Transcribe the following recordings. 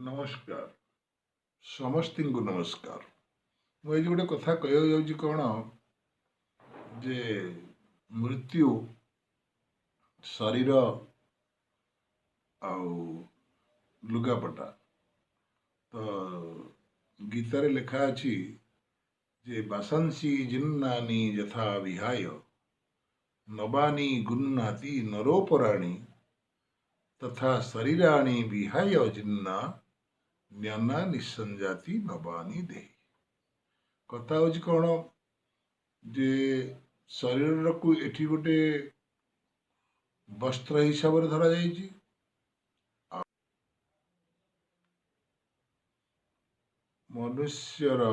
ନମସ୍କାର, ସମସ୍ତଙ୍କୁ ନମସ୍କାର। ମୁଁ ଏଇ ଗୋଟେ କଥା କହିବାକୁ ଯାଉଛି କ'ଣ ଯେ ମୃତ୍ୟୁ ଶରୀର ଆଉ ଲୁଗାପଟା। ତ ଗୀତାରେ ଲେଖା ଅଛି ଯେ ବାସାଂସି ଜିନ୍ନାନି ଯଥା ବିହାୟ ନବାନି ଗୃହ୍ଣାତି ନରୋପରାଣୀ ତଥା ଶରୀରାଣି ବିହାୟ ଜିନ୍ନା ଜ୍ଞାନା ନିଃସଞ୍ଜାତି ନବାନି ଦେହି। କଥା ହେଉଛି କ'ଣ ଯେ ଶରୀରକୁ ଏଠି ଗୋଟେ ବସ୍ତ୍ର ହିସାବରେ ଧରାଯାଇଛି। ମନୁଷ୍ୟର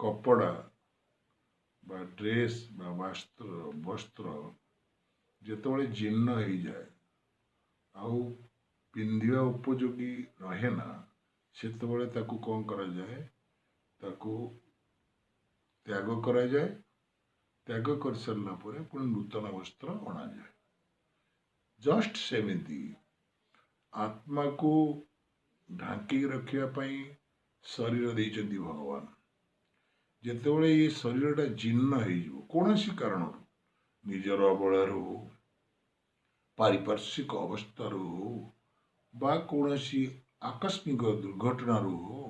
କପଡ଼ା ବା ଡ୍ରେସ୍ ବା ବସ୍ତ୍ର ଯେତେବେଳେ ଜୀର୍ଣ୍ଣ ହେଇଯାଏ ଆଉ ପିନ୍ଧିବା ଉପଯୋଗୀ ରହେ ନା, ସେତେବେଳେ ତାକୁ କ'ଣ କରାଯାଏ? ତାକୁ ତ୍ୟାଗ କରାଯାଏ। ତ୍ୟାଗ କରିସାରିଲା ପରେ ପୁଣି ନୂତନ ବସ୍ତ୍ର ଅଣାଯାଏ। ଜଷ୍ଟ ସେମିତି ଆତ୍ମାକୁ ଢାଙ୍କିକି ରଖିବା ପାଇଁ ଶରୀର ଦେଇଛନ୍ତି ଭଗବାନ। ଯେତେବେଳେ ଏ ଶରୀରଟା ଜୀର୍ଣ୍ଣ ହେଇଯିବ କୌଣସି କାରଣରୁ, ନିଜର ଅବହେଳାରୁ ହଉ, ପାରିପାର୍ଶ୍ୱିକ ଅବସ୍ଥାରୁ ହଉ ବା କୌଣସି ଆକସ୍ମିକ ଦୁର୍ଘଟଣାରୁ ହଉ,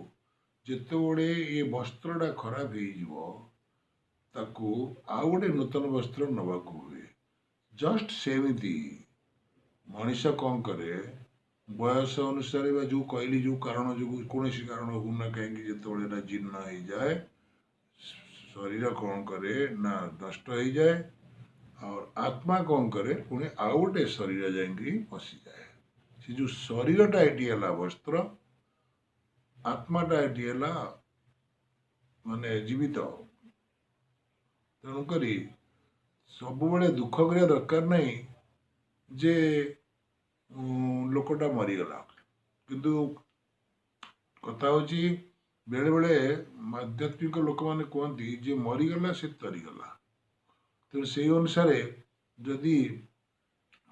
ଯେତେବେଳେ ଏ ବସ୍ତ୍ରଟା ଖରାପ ହେଇଯିବ, ତାକୁ ଆଉ ଗୋଟେ ନୂତନ ବସ୍ତ୍ର ନେବାକୁ ହୁଏ। ଜଷ୍ଟ ସେମିତି ମଣିଷ କ'ଣ କରେ, ବୟସ ଅନୁସାରେ ବା ଯେଉଁ କହିଲି ଯେଉଁ କାରଣ ଯୋଗୁଁ, କୌଣସି କାରଣ ହଉ ନା କାହିଁକି, ଯେତେବେଳେ ଏଟା ଜୀର୍ଣ୍ଣ ହେଇଯାଏ, ଶରୀର କ'ଣ କରେ ନା ନଷ୍ଟ ହେଇଯାଏ, ଆଉ ଆତ୍ମା କ'ଣ କରେ, ପୁଣି ଆଉ ଗୋଟେ ଶରୀର ଯାଇକି ପଶିଯାଏ। ସେ ଯେଉଁ ଶରୀରଟା ଏଠି ହେଲା ବସ୍ତ୍ର, ଆତ୍ମାଟା ଏଠି ହେଲା ମାନେ ଜୀବିତ। ତେଣୁକରି ସବୁବେଳେ ଦୁଃଖ କରିବା ଦରକାର ନାହିଁ ଯେ ଲୋକଟା ମରିଗଲା। କିନ୍ତୁ କଥା ହେଉଛି, ବେଳେବେଳେ ଆଧ୍ୟାତ୍ମିକ ଲୋକମାନେ କୁହନ୍ତି ଯେ ମରିଗଲା ସେ ତରିଗଲା। ତେଣୁ ସେଇ ଅନୁସାରେ ଯଦି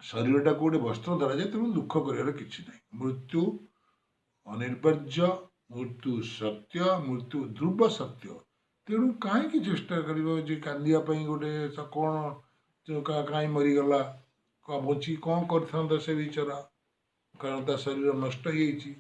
ଶରୀରଟାକୁ ଗୋଟେ ବସ୍ତ୍ର ଧରାଯାଏ, ତେଣୁ ଦୁଃଖ କରିବାର କିଛି ନାହିଁ। ମୃତ୍ୟୁ ଅନିବାର୍ଯ୍ୟ, ମୃତ୍ୟୁ ସତ୍ୟ, ମୃତ୍ୟୁ ଧ୍ରୁବ ସତ୍ୟ। ତେଣୁ କାହିଁକି ଚେଷ୍ଟା କରିବ ଯେ କାନ୍ଦିବା ପାଇଁ? ଗୋଟେ କ'ଣ କାହିଁ ମରିଗଲା, ବଞ୍ଚି କ'ଣ କରିଥାନ୍ତା ସେ ବିଚରା? କାରଣ ତା ଶରୀର ନଷ୍ଟ ହେଇଯାଇଛି।